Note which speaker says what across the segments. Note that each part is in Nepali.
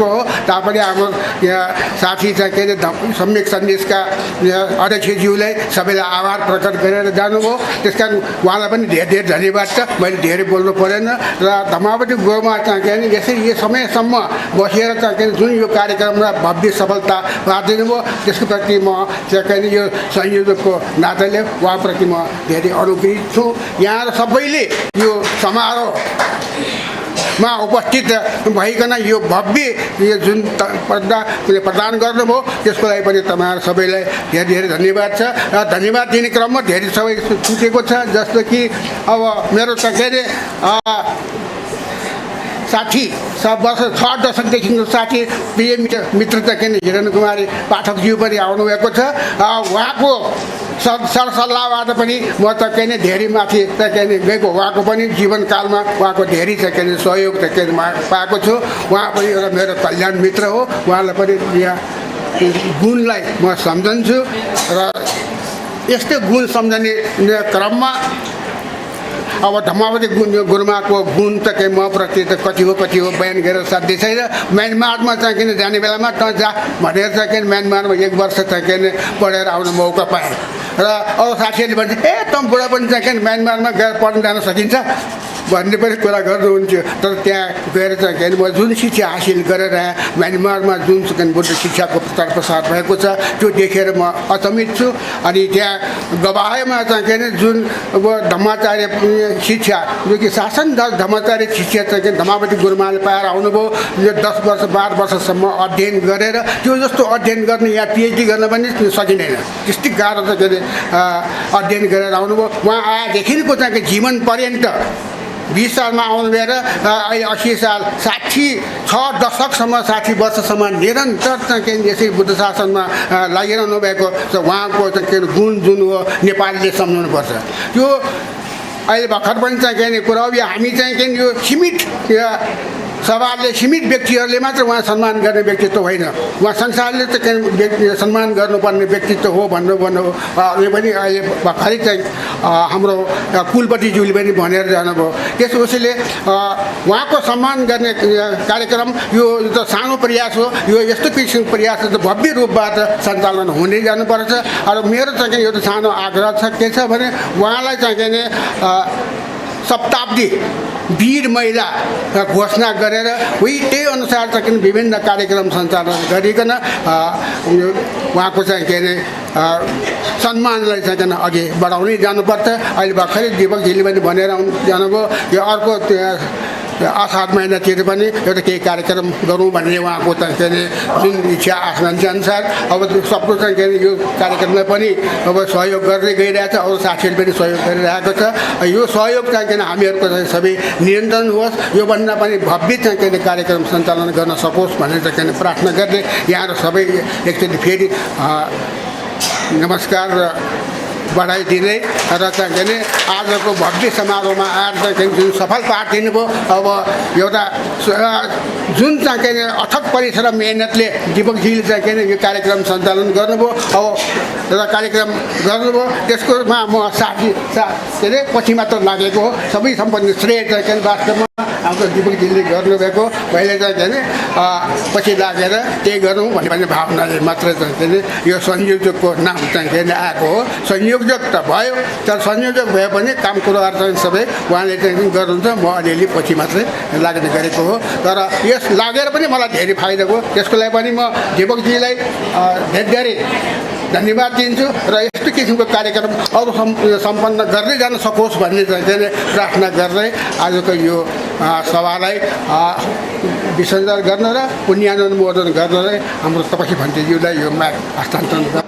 Speaker 1: हो तापनि हाम्रो यहाँ साथी चाहिँ के अरे सम्यक सन्देशका अध्यक्षज्यूलाई सबैलाई आभार प्रकट गरेर जानुभयो। त्यस कारण उहाँलाई पनि धेरै धेरै धन्यवाद छ। मैले धेरै बोल्नु परेन र धमावती गोमा चाहिँ के अरे यसरी यो समयसम्म बसेर चाहिँ के जुन यो कार्यक्रमलाई भव्य सफलता पारिदिनु भयो त्यसको प्रति म चाहिँ के अरे यो संयोजकको नाताले उहाँप्रति म धेरै अनुग्रहित छु। यहाँ सबैले यो समारोहमा उपस्थित भइकन यो भव्य यो जुन प्रदान गर्नुभयो त्यसको लागि पनि तपाईँहरू सबैलाई धेरै धेरै धन्यवाद छ। र धन्यवाद दिने क्रममा धेरै सबै छुटेको छ। जस्तो कि अब मेरो त के अरे साथी 6 दशकदेखिको साथी प्रिय मित्र त के हिरण कुमारी पाठकज्यू पनि आउनुभएको छ। उहाँको सरसल्लाहबाट पनि म त के नै धेरै माथि त के गएको उहाँको पनि जीवनकालमा उहाँको धेरै छ के सहयोग त के पाएको छु। उहाँ पनि एउटा मेरो कल्याण मित्र हो। उहाँलाई पनि यहाँ गुणलाई म सम्झन्छु र यस्तै गुण सम्झने क्रममा अब धमावती गुरुमाको गुण त के म प्रति त कति हो बयान गरेर साध्य छैन। म्यानमारमा चाहिँ किन जाने बेलामा त जा भनेर चाहिँ किन म्यानमारमा 1 वर्ष चाहिँ किन पढेर आउने मौका पाएँ र अरू साथीहरूले भन्छ तँ बुढा पनि चाहिँ किन म्यानमारमा गएर पढ्न जान सकिन्छ भन्ने पनि कुरा गर्नुहुन्थ्यो। तर त्यहाँ गएर चाहिँ के म जुन शिक्षा हासिल गरेर म्यानमारमा जुन चाहिँ बुद्ध शिक्षाको प्रचार प्रसार भएको छ त्यो देखेर म अचम्मित छु। अनि त्यहाँ गवाहेमा चाहिँ के अरे जुन अब धम्माचार्य शिक्षा जो कि शासन धम्माचार्य शिक्षा चाहिँ धमावती गुरुमाले पाएर आउनुभयो। यो 10 वर्ष 12 वर्षसम्म अध्ययन गरेर त्यो जस्तो अध्ययन गर्ने या पिएचडी गर्न पनि सकिँदैन। त्यस्तै गाह्रो चाहिँ के अरे अध्ययन गरेर आउनुभयो। उहाँ आएदेखिको चाहिँ जीवन पर्यन्त 20 सालमा आउनु भएर अहिले 80 साल 6 दशकसम्म 60 वर्षसम्म निरन्तर चाहिँ यसै बुद्ध शासनमा लागिरहनु भएको छ। उहाँको चाहिँ गुण जुन हो नेपालीले सम्झाउनुपर्छ। त्यो अहिले भर्खर पनि चाहिँ कुरा अब हामी चाहिँ यो सीमित सभाले सीमित व्यक्तिहरूले मात्र उहाँ सम्मान गर्ने व्यक्तित्व होइन। उहाँ संसारले चाहिँ सम्मान गर्नुपर्ने व्यक्तित्व हो भन्नु यो पनि अहिले भर्खरै चाहिँ हाम्रो कुलपतिज्यूले पनि भनेर जानुभयो। त्यस उसैले उहाँको सम्मान गर्ने कार्यक्रम यो त सानो प्रयास हो। यो यस्तो किसिमको प्रयास त भव्य रूपबाट सञ्चालन हुँदै जानुपर्छ। र मेरो चाहिँ एउटा सानो आग्रह छ के छ भने उहाँलाई चाहिँ शताब्दी वीर महिला घोषणा गरेर त्यही अनुसार चाहिँ विभिन्न कार्यक्रम सञ्चालन गरिकन उहाँको चाहिँ के अरे सम्मानलाई चाहिँ अघि बढाउँदै जानुपर्छ। अहिले भर्खरै दीपकजीले पनि भनेर जानुभयो यो अर्को आषाढ महिनातिर पनि एउटा केही कार्यक्रम गरौँ भन्ने उहाँको चाहिँ के अरे जुन इच्छा आकाङ्क्षा अनुसार अब सबको चाहिँ के अरे यो कार्यक्रमलाई पनि अब सहयोग गर्दै गइरहेछ। अरू साथीहरूले पनि सहयोग गरिरहेको छ। यो सहयोग चाहिँ किन हामीहरूको चाहिँ सबै नियन्त्रण होस् योभन्दा पनि भव्य चाहिँ के कार्यक्रम सञ्चालन गर्न सकोस् भनेर चाहिँ प्रार्थना गर्दै यहाँ सबै एकचोटि फेरि नमस्कार र बधाई दिँदै र चाहिँ आजको भव्य समारोहमा आएर चाहिँ जुन सफल पारिदिनु भयो। अब एउटा जुन चाहिँ अथक परिश्रम मेहनतले दीपकजीले चाहिँ यो कार्यक्रम सञ्चालन गर्नुभयो। अब एउटा कार्यक्रम गर्नुभयो त्यसकोमा म साथी के अरे पछि मात्र लागेको हो। सबै सम्पन्न श्रेय चाहिँ वास्तवमा हाम्रो दीपकजीले गर्नुभएको। मैले चाहिँ पछि लागेर त्यही गरौँ भन्ने भावनाले मात्र चाहिँ यो संयोजकको नाम चाहिँ आएको हो। संयोजक त भयो तर संयोजक भए पनि काम कुरोहरू चाहिँ सबै उहाँले चाहिँ गर्नुहुन्छ। म अलिअलि पछि मात्रै लाग्ने गरेको हो। तर यस लागेर पनि मलाई धेरै फाइदा भयो। त्यसको लागि पनि म दीपकजीलाई धेरै धेरै धन्यवाद दिन्छु र यस्तो किसिमको कार्यक्रम अरू सम्पन्न गर्दै जान सकोस् भन्ने चाहिँ प्रार्थना गर्दै आजको यो सभालाई विसर्जन गर्न र पुण्यानुमोदन गर्न हाम्रो तपसी भन्तेज्यूलाई यो माग हस्तान्तरण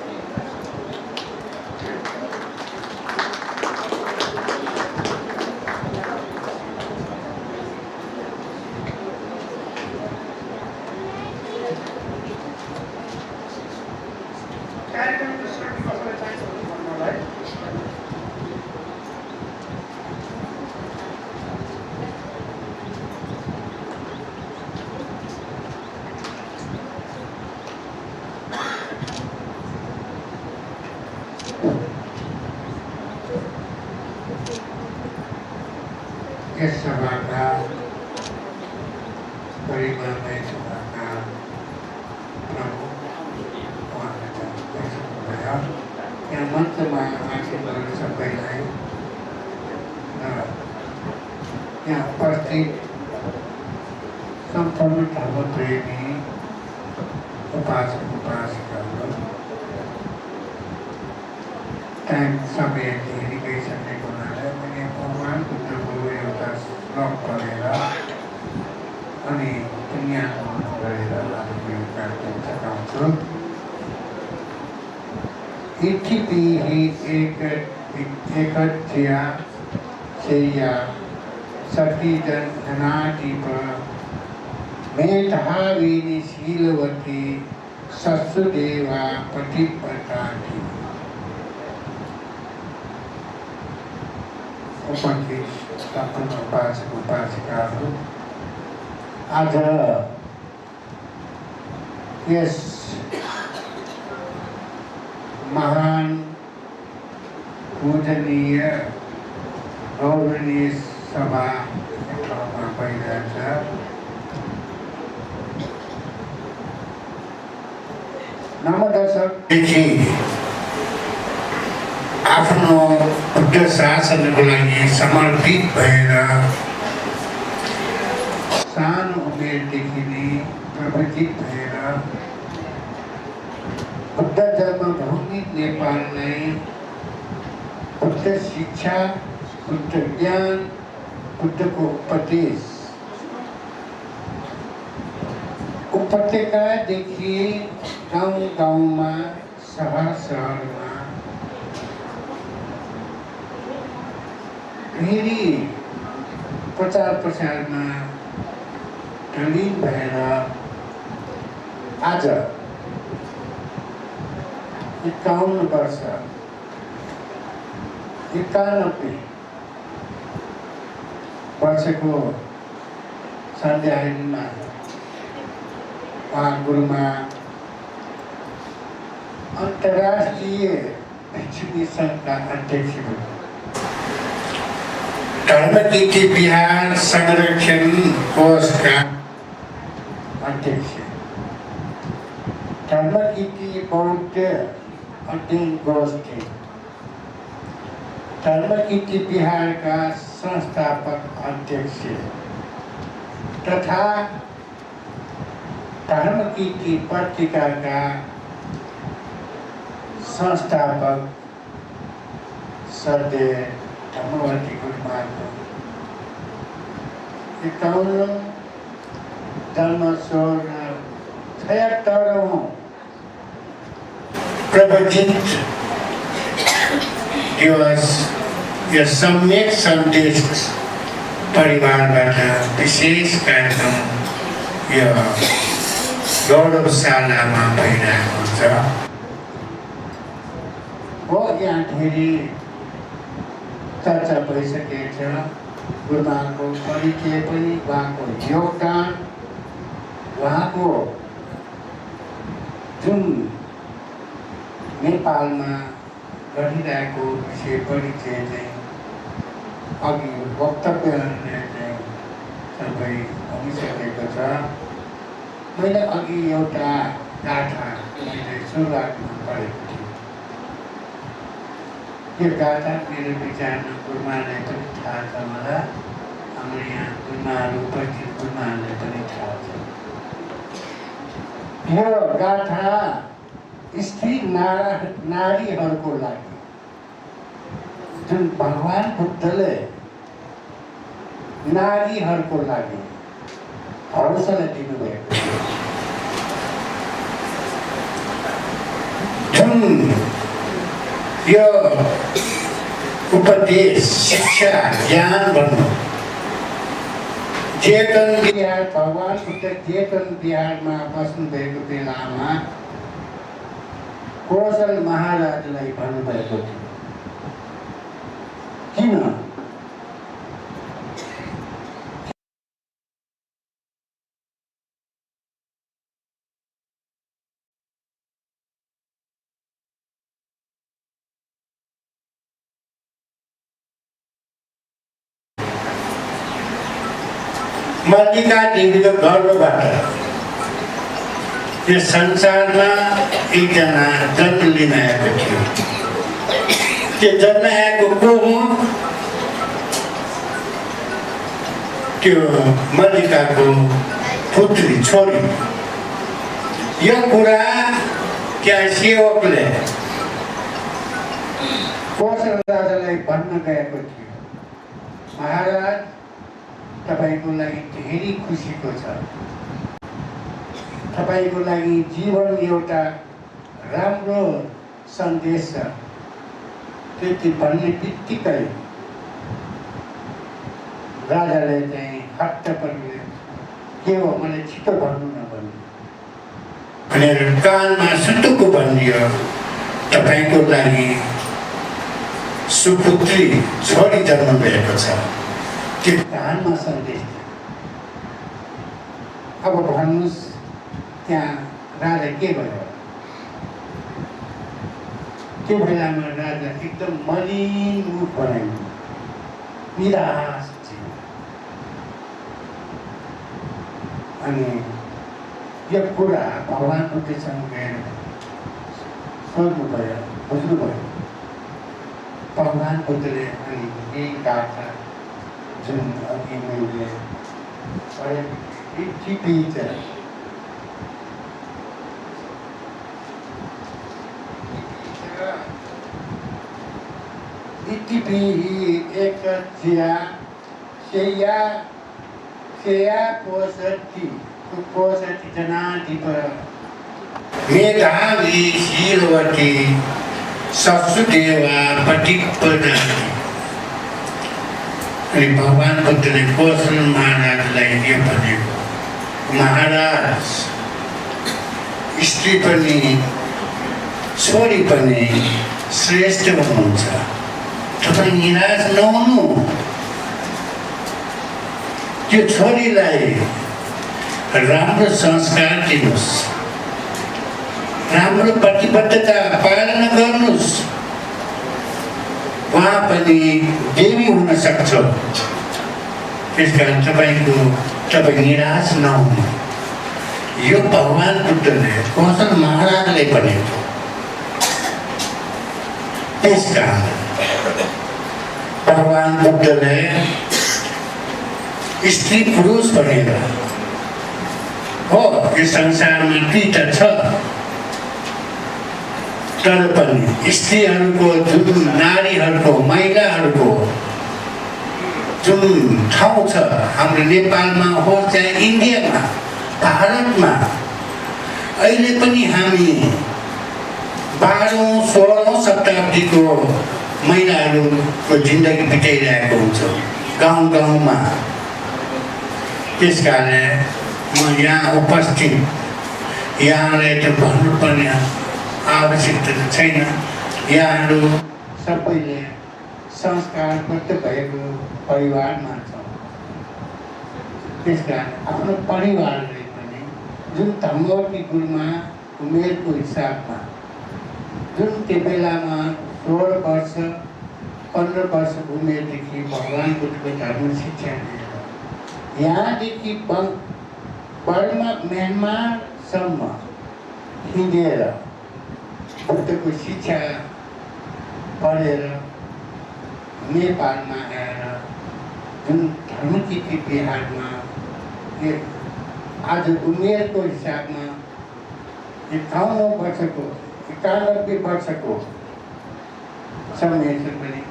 Speaker 2: यस सभाका परिवारलाई सभाका यहाँ मञ्चमा आफूहरू सबैलाई यहाँ उपस्थित सम्पूर्ण धर्मप्रेमी उपासक उपासिकाहरू टाइम समय धेरै गइसकेको हुनाले मैले भगवान् बुद्धको एउटा श्लोक पढेर अनि पुण्यात्मन गरेर आजको यो कार्यक्रम सघाउँछु। इतिपिः एकत्र्य शय्या सखीजन धनादीप मेधाविनी शीलवती सत्सुदेवा पतिव्रताति। उपस्थित सम्पूर्ण उपासक उपासिकाहरू आज यस महान पूजनीय गौरवनीय सभा ठाउँमा भइरहेछ। नवदशकदेखि आफ्नो बुद्ध शासनको लागि समर्पित भएर सानो उमेरदेखि नै प्रवृत्तित भएर बुद्ध जन्मभूमि नेपाललाई बुद्ध शिक्षा, बुद्ध ज्ञान, बुद्धको उपदेश उपत्यकादेखि गाउँ गाउँमा सहर सहरमा फेरि प्रचार प्रसारमा तल्लीन भएर आज 51 वर्ष 91 वर्षको सन्ध्यामा उहाँ गुरुमा अन्तर्राष्ट्रिय भिक्षुणी सङ्घका अध्यक्ष हुनु। धर्मकीर्ति बिहार संरक्षण कोषका अध्यक्ष, धर्मकीर्ति बौद्ध अध्ययन गोष्ठी, धर्मकीर्ति बिहारका संस्थापक अध्यक्ष तथा धर्मकीर्ति पत्रिकाका संस्थापक श्रद्धेय धर्मवती गुरुमाको 51 जन्मोत्सव 76औं प्रवचित दिवस यो सम्यक सन्देश परिवारबाट विशेष कार्यक्रम यो गौरवशालामा भइरहेको हुन्छ। हो यहाँ धेरै चर्चा भइसकेको छ। गुरुमाको परिचय पनि, उहाँको योगदान, उहाँको जुन नेपालमा गरिरहेको विषय परिचय चाहिँ अघि वक्तव्यहरूले चाहिँ सबै भनिसकेको छ। मैले अघि एउटा गाथा मैले सुरुवातमा पढेको थिएँ। यो गाथा मेरो विचारमा गुरुमालाई पनि थाहा छ, मलाई हाम्रो यहाँ गुरुमाहरू उपस्थित गुरुमाहरूलाई पनि थाहा छ। यो गाथा स्त्री नारीहरूको लागि जुन भगवान् बुद्धले नारीहरूको लागि हौसला दिनुभएको जुन यो उपदेश शिक्षा ज्ञान भन्नु चेतन बिहार भगवान् बुद्ध चेतन बिहारमा बस्नुभएको बेलामा कौशल महाराजलाई भन्नुभएको थियो। किन मल्लिका देवीको गर्भबाट यो संसारमा एकजना जन्म लिन आएको थियो। त्यो जन्माएको को हो त्यो मल्लिकाको पुत्री छोरी यो कुरा त्यहाँ सेवकले कोशल राजालाई भन्न गएको थियो महाराज तपाईको लागि धेरै खुसीको छ तपाईको लागि जीवन एउटा राम्रो सन्देश छ त्यति भन्ने बित्तिकै राजाले चाहिँ हट्ट परियो के हो मलाई छिटो भन्नु न भन्नु भनेर कानमा सुटुक्क भनिदियो तपाईँको लागि सुपुत्री छोरी जन्म भएको छ त्यो कानमा सन्देश थियो अब भन्नुहोस् त्यहाँ राजा के भयो त्यो बेलामा राजा एकदम मलिन रूप बनाइयो निराश थियो अनि यो कुरा भगवान् बुद्धसँग गएर सोध्नुभयो बुझ्नुभयो भगवान् बुद्धले अनि यही गाथा जुन अघि मैले पोषति जनाधिप मेधावी शीलवती ससुदेवा पटिपदानी अनि भगवान् बुद्धले कौशल महाराजलाई यो भनेको महाराज स्त्री पनि छोरी पनि श्रेष्ठ हुनुहुन्छ तपाईँ निराश नहुनु त्यो छोरीलाई राम्रो संस्कार दिनुहोस् राम्रो प्रतिबद्धता पालना गर्नुहोस् उहाँ पनि देवी हुन सक्छ त्यस कारण तपाईँ निराश नहुनु यो भगवान् बुद्धले कौशल महाराजले भनेको त्यस कारण भगवान् बुद्धले स्त्री पुरुष भनेर हो यो संसारमा दुईटा छ तर पनि स्त्रीहरूको जुन नारीहरूको महिलाहरूको जुन ठाउँ छ हाम्रो नेपालमा हो चाहे इन्डियामा भारतमा अहिले पनि हामी 12औं 16औं शताब्दीको महिलाहरूको जिन्दगी बिताइरहेको हुन्छौँ गाउँ गाउँमा त्यस कारण म यहाँ उपस्थित यहाँलाई त भन्नुपर्ने आवश्यकता त छैन यहाँहरू सबैले संस्कारबद्ध भएको परिवारमा छौँ त्यस कारण आफ्नो परिवारले पनि जुन धम्मवती गुरुमा उमेरको हिसाबमा जुन त्यो बेलामा 16 वर्ष 15 वर्ष उमेरदेखि भगवान् बुद्धको धर्म शिक्षा दिएर यहाँदेखि बर्मा म्यानमारसम्म हिँडेर बुद्धको शिक्षा पढेर नेपालमा आएर जुन धर्मकीर्ति बिहारमा आज उमेरको हिसाबमा 51 वर्षको 91 वर्षको समय पनि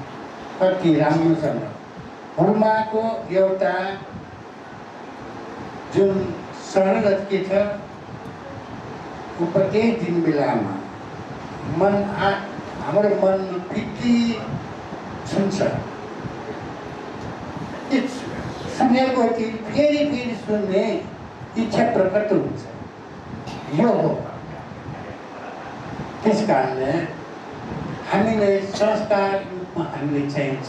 Speaker 2: कति राम्रोसँग बर्माको एउटा जुन सरल के छ उपदेश दिन बेलामा हाम्रो मनमा फिटी सुन्छ सुनेको चिज फेरि सुन्ने इच्छा प्रकट हुन्छ यो हो त्यस कारणले हामीले संस्कार रूपमा हामीले चाहिन्छ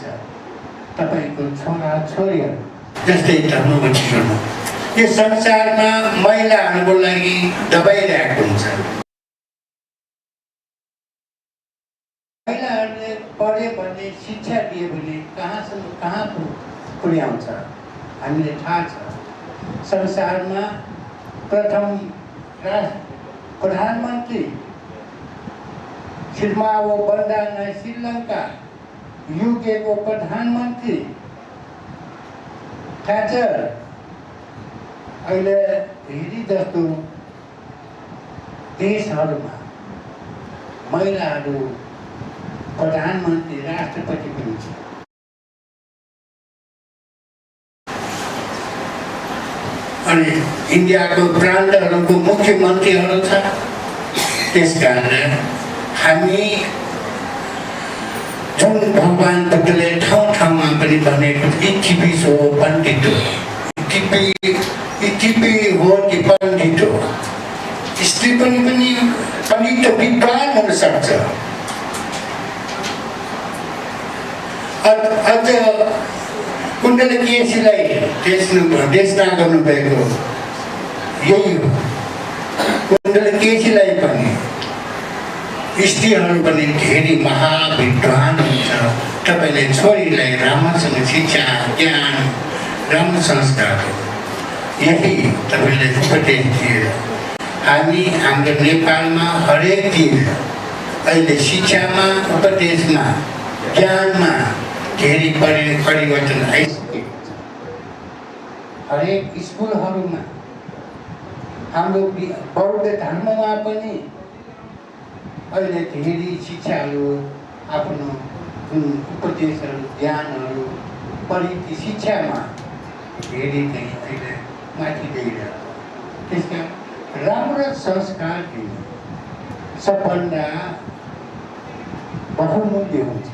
Speaker 2: तपाईँको छोरा छोरीहरू जस्तै धर्मवतीहरू यो संसारमा महिलाहरूको लागि दबाइरहेको हुन्छ महिलाहरूले पढ्यो भने शिक्षा दियो भने कहाँसम्म कहाँ पुर्याउँछ हामीले थाहा छ संसारमा प्रथम प्रधानमन्त्री श्रीमावो बन्दाना श्रीलङ्का युके को प्रधानमन्त्री थाहा छ अहिले हेरी जस्तो देशहरूमा महिलाहरू प्रधानमन्त्री राष्ट्रपति पनि छ। अनि इन्डियाको प्रान्तहरूको मुख्यमन्त्रीहरू छ। त्यसकारण हामी जुन भगवान् बुद्धले ठाउँ ठाउँमा पनि भनेको इच्छिपिस हो पण्डित हो, इच्छिपी हो कि पण्डित हो, स्त्री पनि पण्डित विद्वान हुन सक्छ। अझ कुण्डलकेशीलाई देशना गर्नुभएको यही हो। कुण्डलकेशीलाई पनि स्त्रीहरू पनि धेरै महाविद्वान हुन्छ। तपाईँले छोरीलाई राम्रोसँग शिक्षा ज्ञान राम्रो संस्कार यही तपाईँले उपदेश दिएर हामी हाम्रो नेपालमा हरेक दिन अहिले शिक्षामा उपदेशमा ज्ञानमा धेरै परिवर्तन आइसकेको छ। हरेक स्कुलहरूमा हाम्रो बौद्ध धर्ममा पनि अहिले धेरै शिक्षाहरू आफ्नो उपदेशहरू ज्ञानहरू परिधि शिक्षामा धेरै चाहिँ अहिले माथि गइरहेको। त्यसका राम्रो संस्कार दिनु सबभन्दा बहुमूल्य हुन्छ।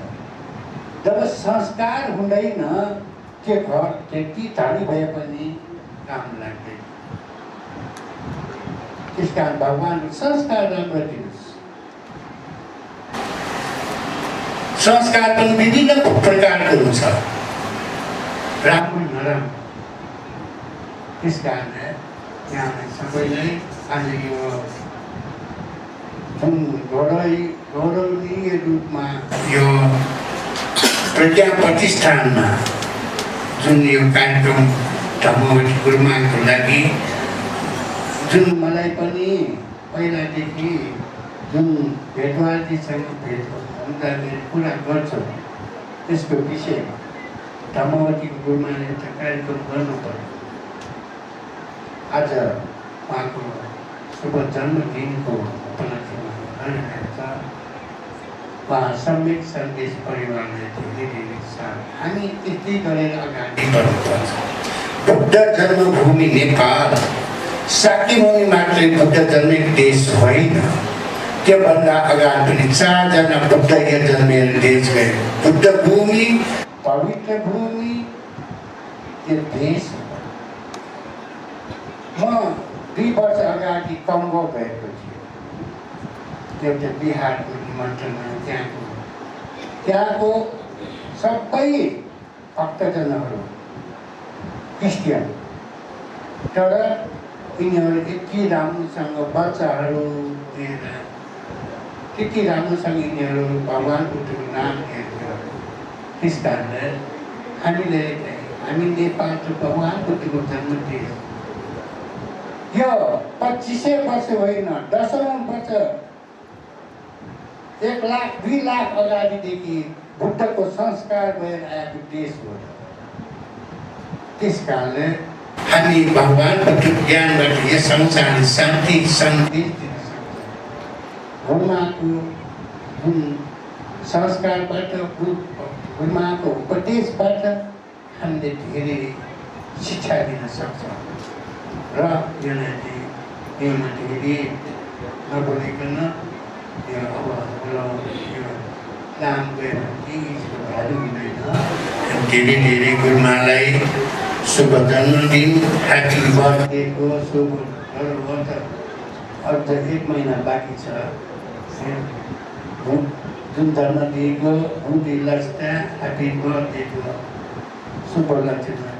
Speaker 2: जब संस्कार हुँदैन त्यो घर त्यति धनी भए पनि काम लाग्दैन। त्यसकारण भगवान् संस्कार राम्रो दिनुहोस्। संस्कार पनि विभिन्न प्रकारको हुन्छ, राम्रो नराम्रो। त्यसकारण यहाँ सबैलाई आज यो जुन गौरवनीय रूपमा यो प्रज्ञा प्रतिष्ठानमा जुन यो कार्यक्रम धर्मवती गुरुमाको लागि जुन मलाई पनि पहिलादेखि जुन भेटवाजीसँग भेट हुँदाखेरि कुरा गर्छ त्यसको विषयमा धर्मवतीको गुरुमाले एउटा कार्यक्रम गर्नु पर्यो। आज उहाँको शुभ जन्मदिनको उपलक्ष्यमा गरिरहेको छ। उहाँ सम्यक सन्देश परिवारले धेरै धेरै साथ हामी त्यति गरेर अगाडि बढ्नुपर्छ। बुद्ध जन्मभूमि नेपाल शाक्यमुनि मात्रै बुद्ध जन्मेको देश होइन। त्योभन्दा अगाडि पनि 4 जना बुद्ध यहाँ जन्मेर देश गए। बुद्ध भूमि पवित्र भूमि त्यो देश। म 2 वर्ष अगाडि कङ्गो गएको थिएँ एउटा बिहारको निमन्त्रणमा। त्यहाँको सबै भक्तजनहरू क्रिस्चियन, तर यिनीहरू यति राम्रोसँग बच्चाहरू दिएर त्यति राम्रोसँग यिनीहरू भगवान् बुद्धको नाम लिएर। त्यस कारण हामी नेपालको भगवान् बुद्धको जन्मदिन यो 2500 वर्ष होइन 10औं वर्ष 1 लाख 2 लाख अगाडिदेखि बुद्धको संस्कार भएर आएको देश हो। त्यस कारण हामी भगवान् बुद्धको ज्ञानबाट यस संसारले शान्ति सन्देश दिन सक्छौँ। गुरुमाको जुन संस्कारबाट गुरुमाको उपदेशबाट हामीले धेरै शिक्षा दिन सक्छौँ। र योमा धेरै नबोलिकन यो अब यो काम गएर केहीको भ्यालु हुँदैन। धेरै धेरै गुरुमालाई शुभ जन्मदिन, ह्याप्पी बर्थडेको शुभ गर्नुभयो। अझ 1 महिना बाँकी छ। जुन जन्मदिनको उनलाई ह्याप्पी बर्थडेको शुभ लक्ष्यमा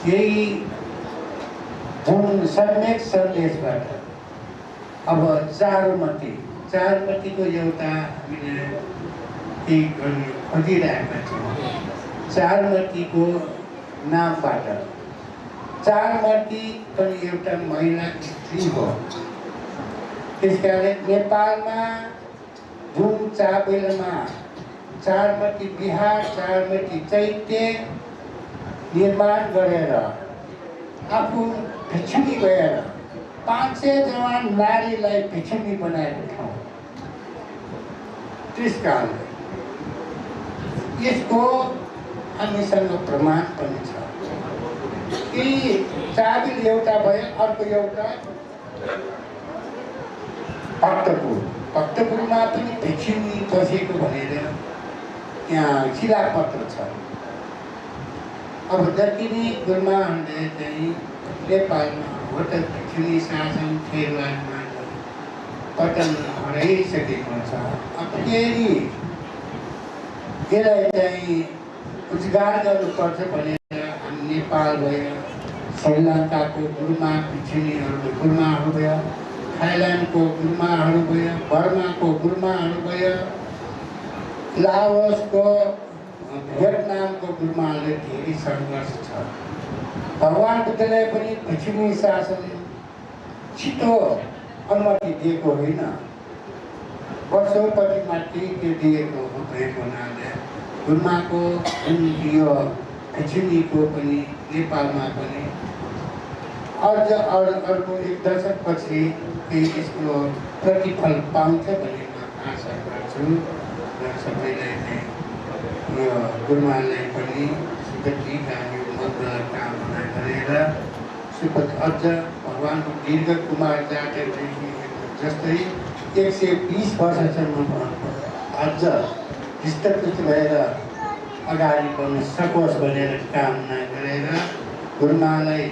Speaker 2: यही जुन सम्यक सन्देशबाट अब चारुमतीको एउटा हामीले केही गर्नु खोजिरहेका छौँ। चारुमतीको नामबाट चारुमती पनि एउटा महिला स्त्री हो। त्यस कारण नेपालमा जुन चाबेलमा चारुमती बिहार चारुमती चैत्य निर्माण गरेर आफू भिक्षुनी गएर 500 जवान नारीलाई भिक्षुनी बनाएको ठाउँ। त्यस कारण यसको हामीसँग प्रमाण पनि छ। यी चाबिल एउटा भयो, अर्को एउटा भक्तपुरमा पनि भिक्षुनी बसेको भनेर त्यहाँ शिलापत्र छ। अब जति नै गुरुमाहरूले चाहिँ नेपालमा होटल भिक्षुनी शासन फेरवादमा पतन हराइसकेको छ। अब फेरि यसलाई चाहिँ उद्धार गर्नुपर्छ भनेर हामी नेपाल भयो, श्रीलङ्काको गुरुमा गुरुमाहरू भयो, थाइल्यान्डको गुरुमाहरू भयो, बर्माको गुरुमाहरू भयो, लाओसको भियतनामको गुरुमाहरूले धेरै सङ्घर्ष छ। भगवान बुद्धले पनि भिक्षुनी शासन छिटो अनुमति दिएको होइन, वर्षौँपछि माथि त्यो दिएको भएको हुनाले गुरुमाको जुन यो भिक्षुनीको पनि नेपालमा पनि अर्को 1 दशकपछि यसको प्रतिफल पाउँछ भन्ने म आशा गर्छु। र सबैलाई चाहिँ यो गुरुमालाई पनि सुखदीका यो मङ्गल कामना गरेर अझ भगवानको दीर्घ कुमार जातकदेखि जस्तै 120 वर्षसम्म अझ हृष्टपुष्ट भएर अगाडि बढ्न सकोस् भनेर कामना गरेर गुरुमालाई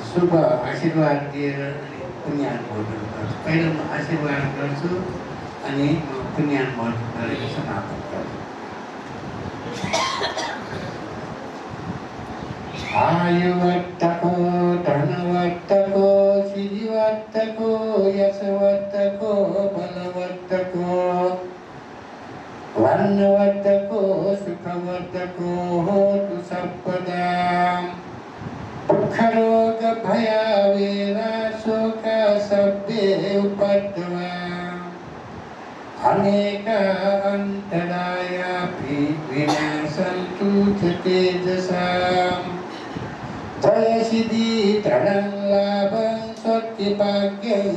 Speaker 2: शुभ आशीर्वाद दिएर पुण्यानुमोदन गर्छु। पहिला म आशीर्वाद गर्छु अनि म पुण्यानुमोदन गरेर समापन गर्छु। आयुवत्तको धनवत्तको सिद्धिवत्तको यशवत्तको बलवत्तको वर्णवत्तको सुखवत्तको होतु सर्वदा। दुःखरोग भयावेरा शोक शब्दे उपद्रवा अनेक अन्तराया विनाशन्तु च तेजसा। जय सिद्धि धनं लाभं सत्यभाग्यं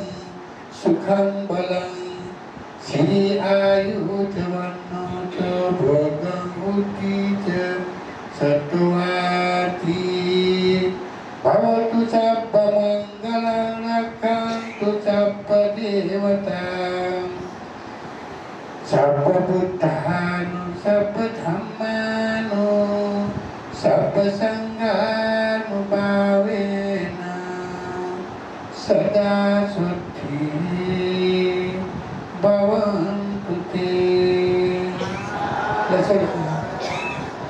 Speaker 2: सुखं बलं श्री आयुर्वर्णो च भोगं उद्धि च सत्त्वार्थी। भवतु सर्वमङ्गलं रक्षन्तु सर्वदेवतां सर्वबुद्धानु सर्वधम्मानु सर्वसङ्घानुभावेन सदा शुद्धिः भवन्तु ते।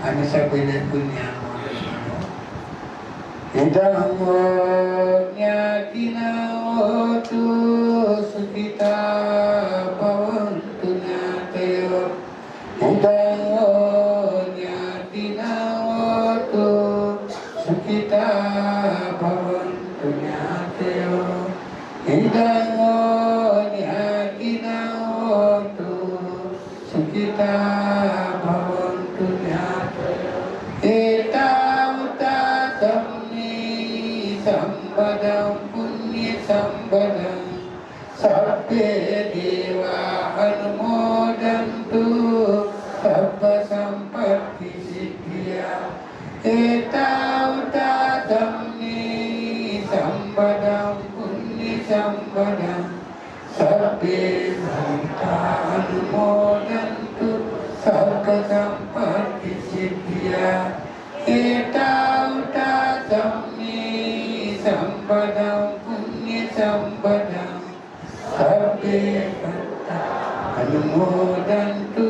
Speaker 2: हामी सबैले पुण्यानुमोदन इदं वो ज्ञातिनो होतु सुखिता भवन्तु ज्ञातयो। इदं वो ज्ञातिनो होतु सुखिता भवन्तु ज्ञातयो। इदं वो ज्ञातिनो होतु सुखिता भवन्तु ज्ञातयो। एतावता संपदं पुण्यसंपदं सर्वे देवा अनुमोदन्तु सर्वसम्पत्तिसिद्धिया। एतावता संपदं पुण्यसंपदं सर्वे भूता अनुमोदन्तु सर्वसम्पत्तिसिद्धिया। एतावता संपदं पुण्यसंपदं सर्वे भूता अनुमोदन्तु